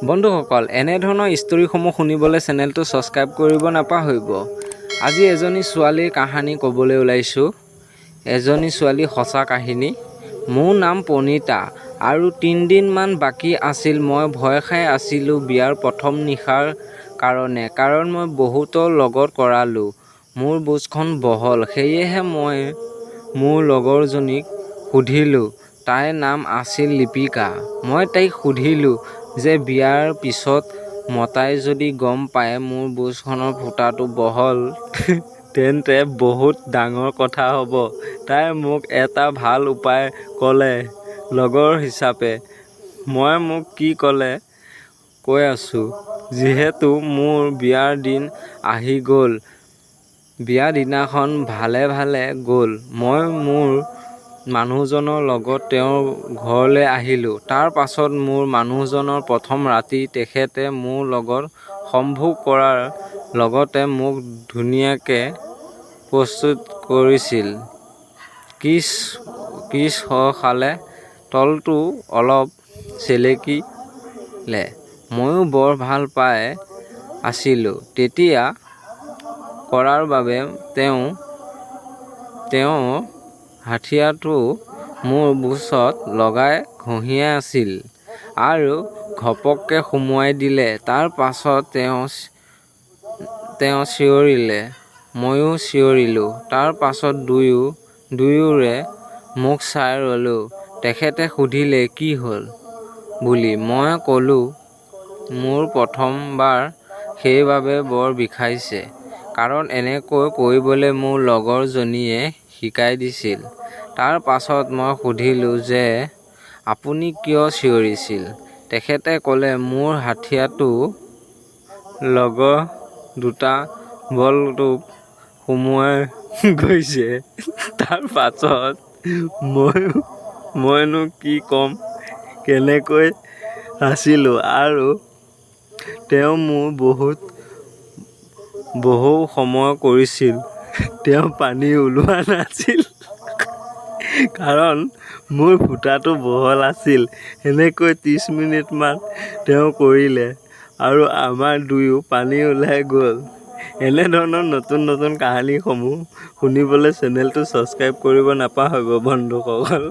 বন্ধুসকল, এনেধৰণৰ ষ্টৰীসমূহ শুনিবলৈ চেনেলটো ছাবস্ক্ৰাইব কৰিব নাপাহৰিব। আজি এজনী ছোৱালীৰ কাহিনী ক'বলৈ ওলাইছোঁ। এজনী ছোৱালীৰ সঁচা কাহিনী। মোৰ নাম প্ৰণীতা আৰু 3 দিনমান বাকী আছিল। মই ভয় খাই আছিলোঁ বিয়াৰ প্ৰথম নিশাৰ কাৰণে, কাৰণ মই বহুতৰ লগত কৰালোঁ, মোৰ বুচখন বহল। সেয়েহে মই মোৰ লগৰজনীক সুধিলোঁ, তাইৰ নাম আছিল লিপিকা। মই তাইক সুধিলোঁ যে বিয়াৰ পিছত মতাই যদি গম পায় মোৰ বুচখনৰ ফুটাটো বহল, তেন্তে বহুত ডাঙৰ কথা হ'ব। তাই মোক এটা ভাল উপায় ক'লে। লগৰ হিচাপে মই মোক কি ক'লে কৈ আছোঁ। যিহেতু মোৰ বিয়াৰ দিন আহি গ'ল, বিয়াৰ দিনাখন ভালে ভালে গ'ল। মই মোৰ মানুহজনৰ লগত তেওঁৰ ঘৰলৈ আহিলোঁ। তাৰ পাছত মোৰ মানুহজনৰ প্ৰথম ৰাতি তেখেতে মোৰ লগত সম্ভোগ কৰাৰ লগতে মোক ধুনীয়াকে প্ৰস্তুত কৰিছিল। কিছ কিছ খালে, তলটো অলপ চেলেকিলে। ময়ো বৰ ভাল পাই আছিলোঁ তেতিয়া কৰাৰ বাবে। তেওঁ তেওঁৰ হাথিয়াৰটো মোৰ বুচত লগাই ঘঁহিয়াই আছিল আৰু ঘপককৈ সুমুৱাই দিলে। তাৰ পাছত তেওঁ চিঞৰিলে, ময়ো চিঞৰিলোঁ। তাৰ পাছত দুয়ো দুয়োৰে মুখ চাই ৰ'লোঁ। তেখেতে সুধিলে কি হ'ল বুলি। মই ক'লোঁ মোৰ প্ৰথমবাৰ, সেইবাবে বৰ বিষাইছে, কাৰণ এনেকৈ কৰিবলৈ মোৰ লগৰ জনীয়ে শিকাই দিছিল। তাৰ পাছত মই সুধিলোঁ যে আপুনি কিয় চিঞৰিছিল? তেখেতে ক'লে মোৰ হাথিয়াৰটোৰ লগত দুটা বলটোপ সুমুৱাই গৈছে। তাৰ পাছত মইনো কি ক'ম, কেনেকৈ আছিলোঁ আৰু তেওঁ মোৰ বহুত বহু সময় কৰিছিল। তেওঁ পানী ওলোৱা নাছিল, কাৰণ মোৰ ফুটাটো বহল আছিল। এনেকৈ 30 মিনিটমান তেওঁ কৰিলে আৰু আমাৰ দুয়ো পানী ওলাই গ'ল। এনেধৰণৰ নতুন নতুন কাহিনীসমূহ শুনিবলৈ চেনেলটো ছাবস্ক্ৰাইব কৰিব নাপাহৰিব বন্ধুসকল।